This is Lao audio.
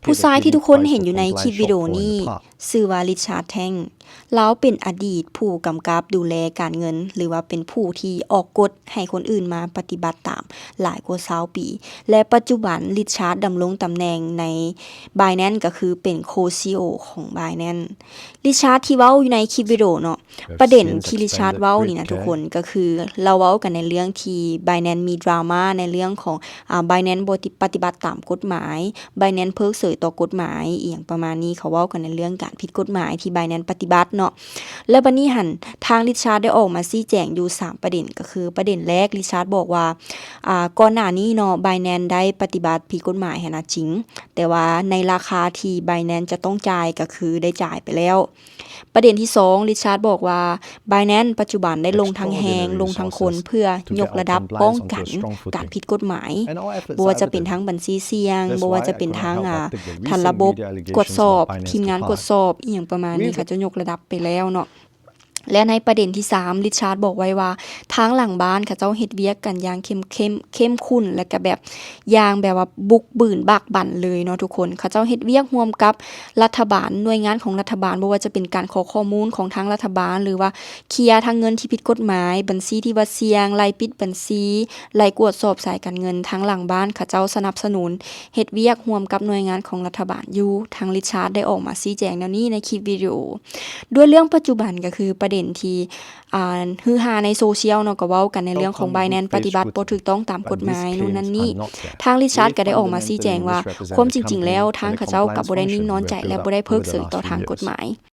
ຜູ້ຊາຍທີ່ທຸກຄົນເຫັນຢູ່ໃນຄລິບວິດີໂອນີ້ ຊື່ວ່າ ລິຊາດ ແທງ ລາວເປັນອະດີດຜູ້ກຳກັບດູແລການເງິນ ຫຼືວ່າເປັນຜູ້ທີ່ອອກກົດໃຫ້ຄົນອື່ນມາປະຕິບັດຕາມຫຼາຍກວ່າຊາວປີ ແລະ ປັດຈຸບັນ ລິຊາດ ດຳລົງຕຳແໜ່ງໃນ Binance ກໍຄືເປັນ Co-CEO ຂອງ Binance. ລິຊາດ ທີ່ເວົ້າຢູ່ໃນຄລິບວິດີໂອເນາະ ປະເດັນທີ່ລິຊາດເວົ້ານີ້ນະທຸກຄົນ ກໍຄືລາວເວົ້າກັນໃນເລື່ອງທີ່ Binance ມີດຣາມາໃນເລື່ອງຂອງ ອາ Binance ບໍ່ຕິ ປະຕິບັດຕາມກົດໝາຍ Binance ເພີກເສີຍຕໍ່ກົດໝາຍ ອີ່ຫຍັງປະມານນີ້ ເຂົາເວົ້າກັນໃນເລື່ອງການຜິດກົດໝາຍທີ່ Binance ປະຕິບັດເນາະ ແລ້ວບັດນີ້ຫັ້ນ ທາງລິຊາດໄດ້ອອກມາຊີ້ແຈງຢູ່ສາມປະເດັນ ກໍຄືປະເດັນແລກ ລິຊາດບອກວ່າ ອາ ກ່ອນໜ້ານີ້ເນາະ Binance ໄດ້ປະຕິບັດຜິດກົດໝາຍຫັ້ນນະຈິງ ແຕ່ວ່າໃນລາຄາທີ່ Binance ຈະຕ້ອງຈ່າຍ ກໍຄືໄດ້ຈ່າຍໄປແລ້ວ. ປະເດັນທີສອງ ລິຊາດບອກວ່າ Binance ປັດຈຸບັນໄດ້ລົງທັງແຮງ ລົງທັງຄົນ ເພື່ອຍົກລະດັບປ້ອງກັນການຜິດກົດໝາຍ ບໍ່ວ່າຈະເປັນທາງບັນຊີສ່ຽງ ບໍ່ວ່າຈະເປັນທາງ ອາ ທ່ານລະບົບກວດສອບ ທີມງານກວດສອບ ອີ່ຫຍັງປະມານນີ້ ເຂົາເຈົ້າຍົກລະດັບໄປແລ້ວເນາະ. ແລະ ໃນປະເດັນທີສາມ ລິຊາດບອກໄວ້ວ່າ ທາງຫຼັງບ້ານເຂົາເຈົ້າເຮັດວຽກກັນຢ່າງເຂັ້ມ ເຂັ້ມ ເຂັ້ມຂຸ້ນ ແລະ ກະແບບ ຢ່າງແບບວ່າບຸກບືນບາກບັ່ນເລີຍເນາະທຸກຄົນ ເຂົາເຈົ້າເຮັດວຽກຮ່ວມກັບລັດຖະບານ ໜ່ວຍງານຂອງລັດຖະບານ ບໍ່ວ່າຈະເປັນການຂໍຂໍ້ມູນຂອງທາງລັດຖະບານ ຫຼືວ່າເຄຍທາງເງິນທີ່ຜິດກົດໝາຍ ບັນຊີທີ່ວ່າສ່ຽງ ໄລ່ປິດບັນຊີ ໄລ່ກວດສອບສາຍການເງິນ ທາງຫຼັງບ້ານເຂົາເຈົ້າສະໜັບສະໜູນ ເຮັດວຽກຮ່ວມກັບໜ່ວຍງານຂອງລັດຖະບານຢູ່. ທາງລິຊາດໄດ້ອອກມາຊີ້ແຈງແນວນີ້ໃນຄລິບວິດີໂອ. ດ້ວຍເລື່ອງປັດຈຸບັນກໍຄືປະເດັນທີ່ ອ່າ ຮືຮາໃນໂຊຊຽວເນາະ ກໍເວົ້າກັນໃນເລື່ອງຂອງ Binance ປະຕິບັດບໍ່ຖືກຕ້ອງຕາມກົດໝາຍ ໂນ່ນນັ້ນນີ້. ທາງລິຊາດກໍໄດ້ອອກມາຊີ້ແຈງວ່າ ຄວາມຈິງໆແລ້ວ ທາງເຂົາເຈົ້າກໍບໍ່ໄດ້ນິ່ງນອນໃຈ ແລະ ບໍ່ໄດ້ເພີກເສີຍຕໍ່ທາງກົດໝາຍ.